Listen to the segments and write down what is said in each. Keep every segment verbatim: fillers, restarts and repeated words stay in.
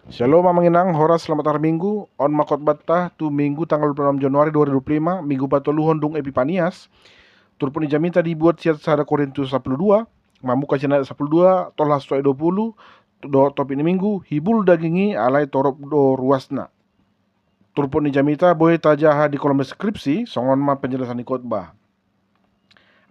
Shalom amang inang, horas, selamat hari Minggu. On ma khotbahta tu Minggu tanggal dua puluh enam Januari dua ribu dua puluh lima, Minggu patoluhon dung Epipanias. Turpuk ni jamita dibuat sian sada Korintus sampulu dua, mamungka sian ayat sampulu dua, tolhas tu ayat dua puluh, dohot topik ni Minggu, hibul daging i alai torop do ruasna. Turpuk ni jamita boi tajaha di kolom deskripsi, songon on ma penjelasan ni khotbah.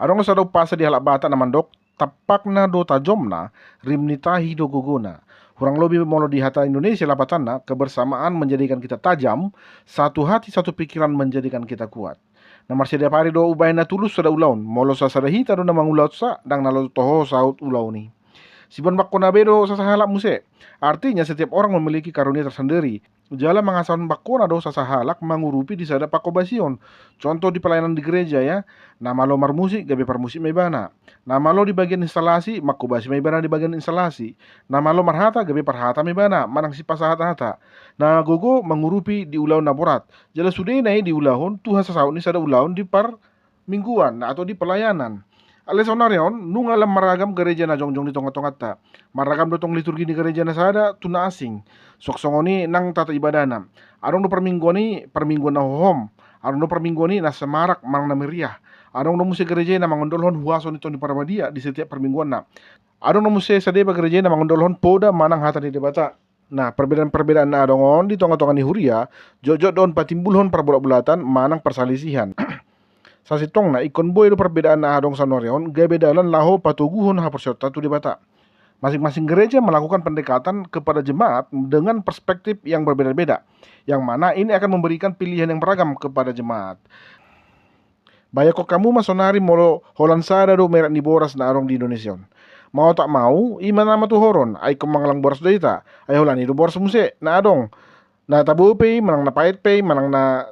Adong do sada umpasa di halak Batak na mandok, tampakna do tajomna, rim ni tahi do gogona. Hurang lobi molo di hata Indonesia lapatanna, kebersamaan menjadikan kita tajam, satu hati satu pikiran menjadikan kita kuat. Na marsiadapari do umbahen na tulus sada ulaon, molo sasada hita do na mangulahonsa, ndang na laho toho saut ulaon i. Siboan bangkona be do sasahalak muse. Artinya setiap orang memiliki karunia tersendiri. Jala mangasahon bangkona do sasahalak mangurupi di sada panghobasion. Contoh di pelayanan di gereja ya, na malo marmusik gabe parmusik ma ibana. Na malo di bagian instalasi, manghobasi ma ibana di bagian instalasi. Na malo marhata gabe parhata ma ibana, manang sipasahat hata. Na gogo mangurupi di ulaon na borat. Jala sudena i diulahon tu hasasaut ni sada ulaon di par mingguan atau di pelayanan. Alai saonari on nunga lam maragam gereja na jongjong di tonga-tonganta. Maragam do tong liturgi ni gereja na sada tu na asing. Suang songon i nang tata ibadahna. Adong do parmingguan i parmingguan na hohom. Adong do parmingguan i na semarak manang na meriah. Adong do muse gereja na mangondolhon huaso ni Tondi Parbadia di setiap parmingguanna. Adong do muse sadeba gereja na mangondolhon poda manang hata ni Debata. Nah, perbedaan-perbedaan na adong on di tonga-tonga ni huria, jotjot do on patimbulhon parbolat-bolatan manang parsalisihan. Sasintongna ingkon boi do perbedaan na adong saonari on gabe dalan laho patoguhon haporseaonta tu Debata. Masing-masing gereja melakukan pendekatan kepada jemaat dengan perspektif yang berbeda-beda, yang mana ini akan memberikan pilihan yang beragam kepada jemaat. Bayangkon hamu ma saonari molo holan sada do merek ni boras na adong di Indonesia on. Mau tak mau, i ma na matuhoron, ai ingkon mangalang boras do hita, ai holan i do boras muse na adong. Na tabo pe i, manang na paet pe i, manang na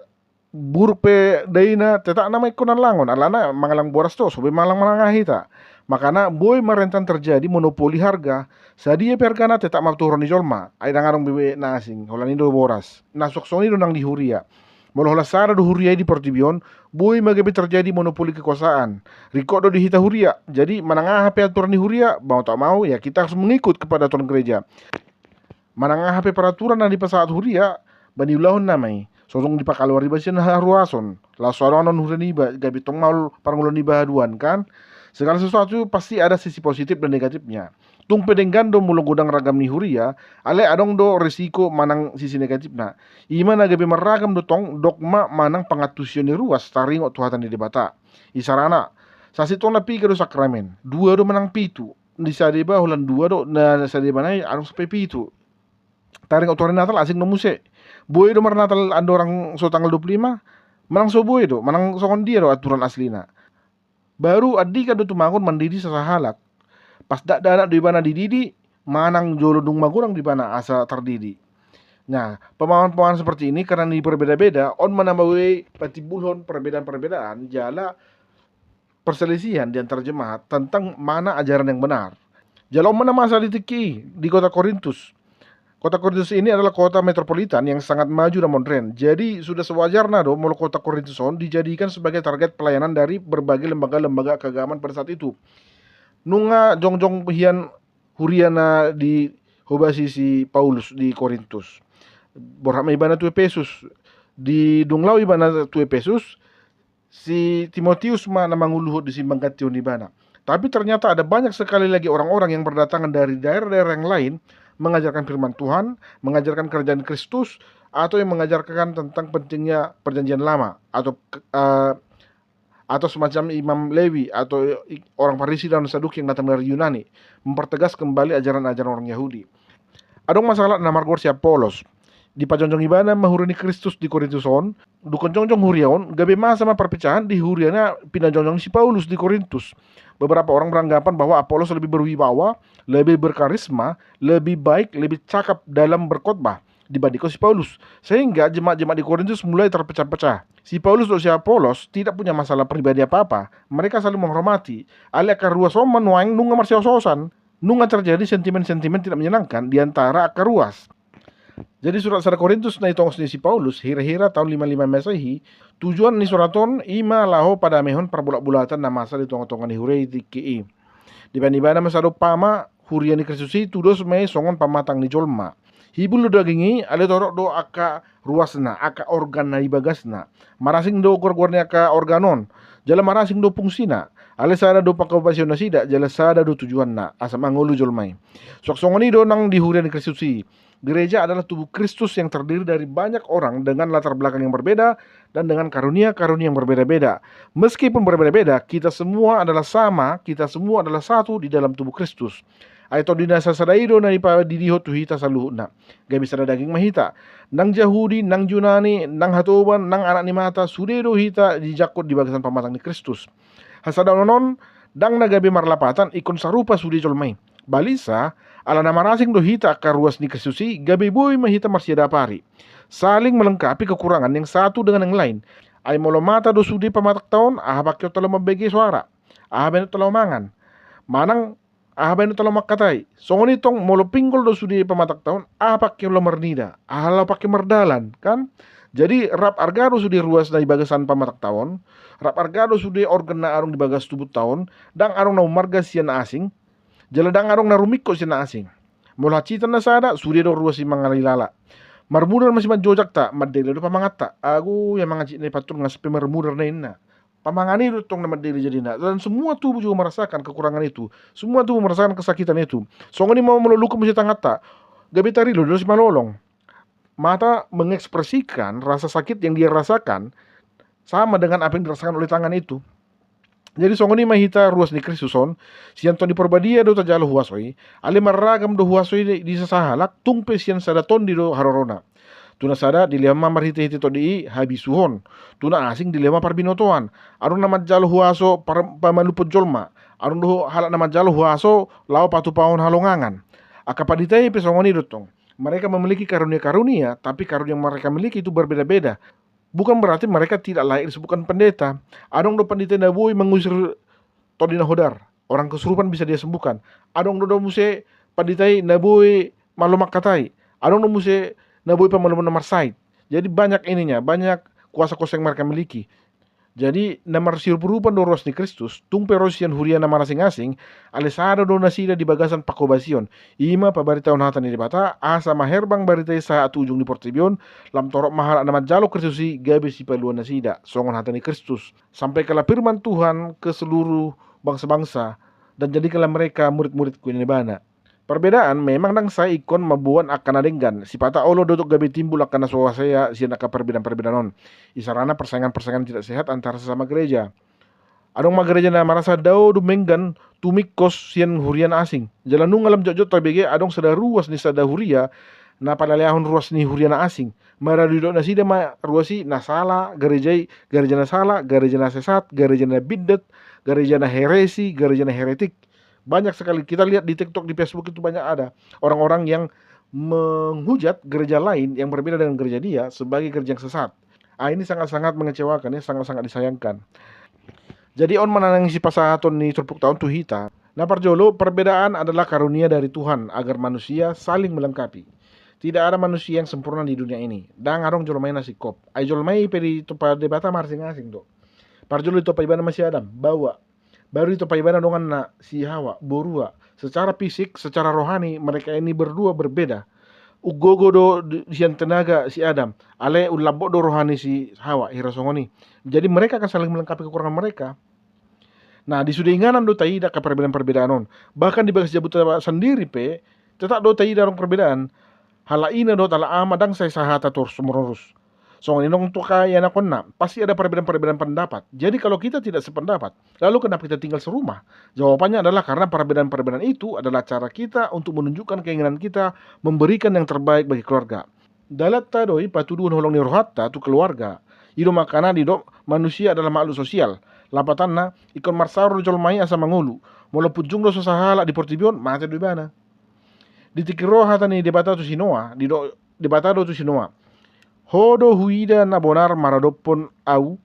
buruk pe daina, tetap nama ingkon alangon, alana mangalang boras do, so boi mangalang-mangalang hita. Makana boi ma rentan terjadi monopoli harga, sadia pe hargana tetap matuhoron ni jolma, ai ndang adong be na asing, holan i do boras. Na suang songon i do nang di huria. Molo holan sada do huria i di portibi on, boi ma gabe terjadi monopoli kekuasaan. Ringkot do di hita huria. Jadi manang aha pe aturan ni huria, mau tak mau ya kita harus mengikut kepada aturan gereja. Manang aha pe peraturan na dipasahat huria, ba niulahon nama i. So tung dipakaluar iba sian haruason. Laos so adong annon huria niba, gabe tong maol parngoluon niba haduan kan. Segala sesuatu pasti ada sisi positif dan negatifnya. Tung pe denggan do molo godang ragam ni huria, alai adong do resiko manang sisi negatifna. I ma na gabe marragam do tong dogma manang pangantusion ni ruas taringot tu hata ni Debata. Isarana, sasintongna piga do sakramen? Dua do manang pitu? Di sadeba holan dua do, na sadeba nai adong sampe pitu. Taringot tu ari Natal asing do muse. Boi do marnatal andorang so tanggal dua puluh lima? Manang so boi do, manang songon dia do aturan aslina? Baru andigan do tumangon mandidi sasahalak. Pas dakdanak do ibana dididi, manang jolo dung magodang do ibana asa tardidi. Nah, pemahaman-pemahaman seperti ini karena ini berbeda-beda, on ma na boi patimbulhon perbedaan-perbedaan jala perselisihan di antara jemaat tentang mana ajaran yang benar. Jala on ma na masa di tingki i di kota Korintus. Kota Korintus ini adalah kota metropolitan yang sangat maju dan modern. Jadi sudah sewajarna do molo kota Korintus on dijadikan sebagai target pelayanan dari berbagai lembaga-lembaga keagamaan pada saat itu. Nunga jongjong hian huria na dihobasi si Paulus di Korintus. Borhat ma ibana tu Epesus. Di dung laho ibana tu Epesus, si Timotius ma na manguluhon disi manggantikan ibana. Tapi ternyata ada banyak sekali lagi orang-orang yang berdatangan dari daerah-daerah yang lain, mengajarkan firman Tuhan, mengajarkan kerajaan Kristus, atau yang mengajarkan tentang pentingnya perjanjian lama, atau eh, atau semacam imam Lewi atau orang Farisi dan Saduki yang datang dari Yunani, mempertegas kembali ajaran-ajaran orang Yahudi. Adong ma sahalak na margoar si Apolos. Dipajongjong ibana ma huria ni Kristus di Korintus on. Dungkon jongjong huria on, gabe masa ma perpecahan di huria na pinajongjong si Paulus di Korintus. Beberapa orang beranggapan bahwa Apolos lebih berwibawa, lebih berkarisma, lebih baik, lebih cakap dalam berkhotbah dibandingkan si Paulus. Sehingga jemaat-jemaat di Korintus mulai terpecah-pecah. Si Paulus dan si Apolos tidak punya masalah pribadi apa-apa. Mereka saling menghormati. Alai angka ruas on ma nuaeng nunga marsios-siosan. Nunga terjadi sentimen-sentimen tidak menyenangkan di antara angka ruas. Jadi surat sada Korintus na ditongos ni si Paulus hira-hira tahun lima lima Masehi, tujuan ni surat on i ma laho padamehon parbolat-bolatan na masa di tonga-tonga ni huria i tingki i. Dibaen ibana ma sada umpama, huria ni Kristus i tudos ma i songon pamatang ni jolma. Hibul do daging i, alai torop do angka ruasna, angka organ na di bagasna. Marasing do goargoar ni angka organ on, jala marasing do fungsina. Alai sada do pangkobasion nasida, jala sada do tujuanna, asa mangolu jolma i. Suang songon i do nang di huria ni Kristus i. Gereja adalah tubuh Kristus yang terdiri dari banyak orang dengan latar belakang yang berbeda dan dengan karunia-karunia yang berbeda-beda. Meskipun berbeda-beda, kita semua adalah sama, kita semua adalah satu di dalam tubuh Kristus. Ai Tondi na sasada i do na dipadidihon tu hita saluhutna. Gabe sada daging ma hita. Nang Jahudi, nang Junani, nang hatoban, nang anak ni mata, sude do hita dijangkon di bagasan pamatang ni Kristus. Hasadaon on, ndang na gabe marlapatan ingkon sarupa sude jolma i. Balisa, ala na marasing do hita angka ruas ni Kristus i, gabe boi ma hita marsiadapari. Saling melengkapi kekurangan yang satu dengan yang lain. Ai molo mata do sude pamatangta on, aha pangkeonta laho mambege soara? Aha baenonta laho mangan? Manang aha baenonta laho mangkatai? Songon i tong molo pinggol do sude pamatangta on, aha pangkeon laho marnida? Aha laho pangkeon mardalan, kan? Jadi rap arga do sude ruas na di bagasan pamatangta on, rap arga do sude organ na adong di bagas tubunta on, ndang adong na umarga sian na asing, jala ndang adong na rumingkot sian na asing. Molo hansitan na sada, sude do ruas i mangalilala. Marmudar ma simanjojangta, mandele do pamanganta. Agu, ia mangan hansit na i, pantungas pe marmudar na inna. Pamangan i do tong na mandele jadina. Dan semua tubuh juga merasakan kekurangan itu. Semua tubuh merasakan kesakitan itu. Songon i ma molo lungkot muse tanganta, gabe tarilo do simalolong. Mata mengekspresikan rasa sakit yang dia rasakan sama dengan apa yang dirasakan oleh tangan itu. Jadi songon i ma hita ruas ni Kristus on, sian Tondi Parbadia do tajalo huaso i. Alai marragam do huaso i di, di sasahalak, tung pe sian sada tondi do harorona. Tu na sada dilehon ma marhitehite tondi i habisuhon. Tu na asing dilehon ma parbinotoan. Adong na manjalo huaso par-, pamalumhon jolma. Adong do halak na manjalo huaso laho patupahon halongangan. Angka pandita i pe songon i do tong. Mereka memiliki karunia-karunia, tapi karunia yang mereka miliki itu berbeda-beda. Bukan berarti mereka tidak layak disebutkan pendeta. Adong do pandita i na boi mangusir tondi na hodar, orang kesurupan bisa dia sembuhkan. Adong do, do muse pandita i na boi malo mangkatai. Adong do muse na boi pamalumon na marsahit. Jadi banyak ininya, banyak kuasa-kuasa yang mereka miliki. Jadi na marsiurup-urupan do ruas ni Kristus, tung pe ro sian huria na marasing-asing, alai sada do nasida di bagasan pangkobasion. I ma pabaritahon hata ni Debata, asa maherbang barita i sahat tu ujung ni portibi on, lam torop ma halak na manjalo Kristus i gabe sipaluan nasida, songon hata ni Kristus. Sampaikanlah firman Tuhan ke seluruh bangsa-bangsa, dan jadikanlah mereka murid-muridku, ninna ibana. Perbedaan memang ndang sai ingkon mamboan angka na denggan, sipata olo do tong gabe timbul angka na so hasea sian angka perbedaan-perbedaan on. Isarana persaingan-persaingan tidak sehat antara sesama gereja. Adong ma gereja na marasa dao dumenggan tumingkos sian huria na asing. Jala nunga lam jotjot tabege adong sada ruas ni sada huria na palaleahon ruas ni huria na asing. Maradu didok nasida ma ruas i na sala, gereja i, gereja na sala, gereja na sesat, gereja na bindet, gereja na heresi, gereja na heretik. Banyak sekali kita lihat di TikTok, di Facebook itu banyak ada orang-orang yang menghujat gereja lain yang berbeda dengan gereja dia sebagai gereja yang sesat. Ah, ini sangat-sangat mengecewakan ya, sangat-sangat disayangkan. Jadi on ma na naeng sipasahaton ni turpukta on tu hita. Na parjolo, perbedaan adalah karunia dari Tuhan agar manusia saling melengkapi. Tidak ada manusia yang sempurna di dunia ini. Ndang adong jolma i na singkop. Ai jolma i pe ditompa Debata marasing-asing do. Parjolo ditompa ibana ma si Adam, baoa. Baru ditompa ibana donganna si Hawa, borua. Secara fisik, secara rohani, mereka ini berdua berbeda. Umgogo do di-, sian tenaga si Adam, alai umlambok do roha ni si Hawa, hira songon i. Jadi mereka akan saling melengkapi kekurangan mereka. Nah, di sude inganan do taida angka perbedaan-perbedaan on. Bahkan di bagas jabuta sandiri pe, tetap do taida adong perbedaan. Halak ina dohot halak ama ndang sai sahata torus-menerus. Songon i nang tu angka ianakhonna, pasti ada perbedaan-perbedaan pendapat. Jadi kalau kita tidak sependapat, lalu kenapa kita tinggal serumah? Jawabannya adalah karena perbedaan-perbedaan itu adalah cara kita untuk menunjukkan keinginan kita memberikan yang terbaik bagi keluarga. Dalanta do i patuduhon holong ni rohanta tu keluarga. I do makana didok manusia adalah makhluk sosial. Lapatanna, ingkon marsaor do jolma i asa mangolu. Molo punjung do so sahalak di portibi on, mate do ibana. Di tingki ro hata ni Debata tu si Noa, didok Debata do tu si Noa, "Ho do huida na bonar maradophon Au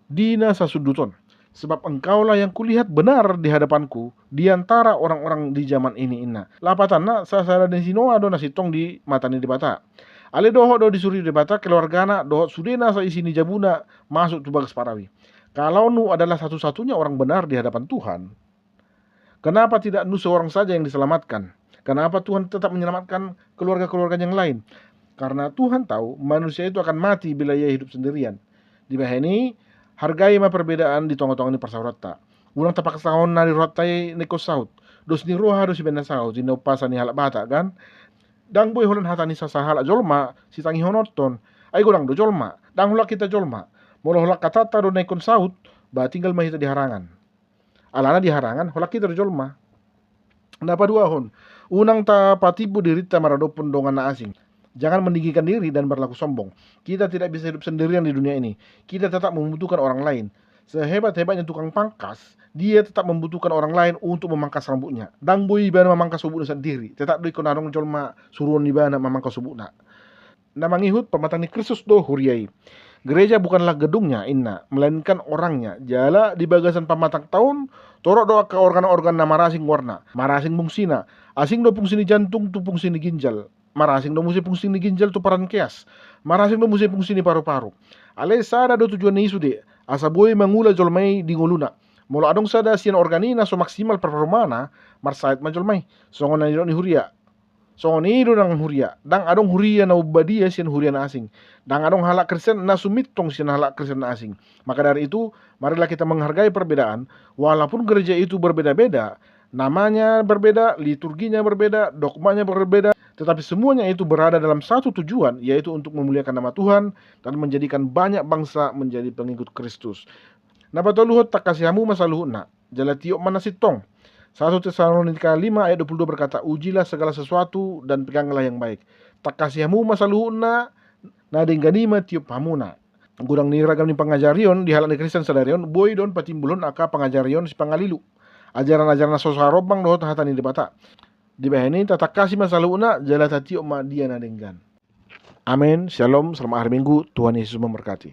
di na sasundut on. Sebab engkaulah yang kulihat benar di hadapan-Ku di antara orang-orang di zaman ini," ninna. Lapatanna, sasada ni si Noa do na sintong di mata ni Debata. Alai dohot do disuru Debata keluargana dohot sude nasa isi ni jabuna masuk tu bagas parau i. Kalau Nuh adalah satu-satunya orang benar di hadapan Tuhan, kenapa tidak Nuh seorang saja yang diselamatkan? Kenapa Tuhan tetap menyelamatkan keluarga-keluarga yang lain? Karena Tuhan tahu manusia itu akan mati bila ia hidup sendirian. Dibahen i, hargai ma perbedaan di tonga-tonga ni parsaoranta. Unang tapaksahon na di rohanta i na ingkon saut. Dos ni roha do sibaen na saut, i na umpasa ni halak Batak kan. Ndang boi holan hata ni sasahalak jolma sitangihononhon. Ai godang do jolma, ndang holan hita jolma. Molo holan hatanta do na ingkon saut, ba tinggal ma hita di harangan. Alana di harangan holan hita do jolma. Na paduahon, unang tapatimbo dirinta maradophon dongan na asing. Jangan meninggikan diri dan berlaku sombong. Kita tidak bisa hidup sendirian di dunia ini. Kita tetap membutuhkan orang lain. Sehebat-hebatnya tukang pangkas, dia tetap membutuhkan orang lain untuk memangkas rambutnya. Ndang boi ibana mamangkas hobukna sandiri. Tetap do ingkon adong jolma suruon ibana mamangkas hobukna. Na mangihut pamatang ni Kristus do huria i. Gereja bukanlah gedungnya, inna, melainkan orangnya. Jala di bagasan pamatangta on, torop do angka organ-organ na marasing goarna, marasing fungsina. Asing do fungsi ni jantung tu fungsi ni ginjal. Marasing do muse fungsi ni ginjal tu parankeas. Marasing do muse fungsi ni paru-paru. Alai sada do tujuan ni i sude, asa boi mangula jolma i di ngoluna. Molo adong sada sian organ i na so maksimal performana, marsahit ma jolma i. Songon na nidok ni huria. Songon i do nang huria. Ndang adong huria na umbadia sian huria na asing. Ndang adong halak Kristen na sumintong sian halak Kristen na asing. Maka dari itu, marilah kita menghargai perbedaan, walaupun gereja itu berbeda-beda, namanya berbeda, liturginya berbeda, dogmanya berbeda, tetapi semuanya itu berada dalam satu tujuan, yaitu untuk memuliakan nama Tuhan dan menjadikan banyak bangsa menjadi pengikut Kristus. Na patoluhon, tangkasi hamu ma saluhutna, jala tiop ma na sintong. Satu Tesalonika lima ayat dua puluh dua berkata, "Ujilah segala sesuatu dan peganglah yang baik." Tangkasi hamu ma saluhutna, na denggan i ma tiop hamuna. Godang ni ragam ni pangajarion di halak ni Kristen sadari on, boi do on patimbulhon angka pangajarion sipangalilu. Ajaran-ajaran na so sarombang dohot hata ni Debata. Dibahen i tatangkasi ma saluhutna, jala tatiop ma dia na denggan. Amen. Shalom, selamat hari Minggu, Tuhan Yesus memberkati.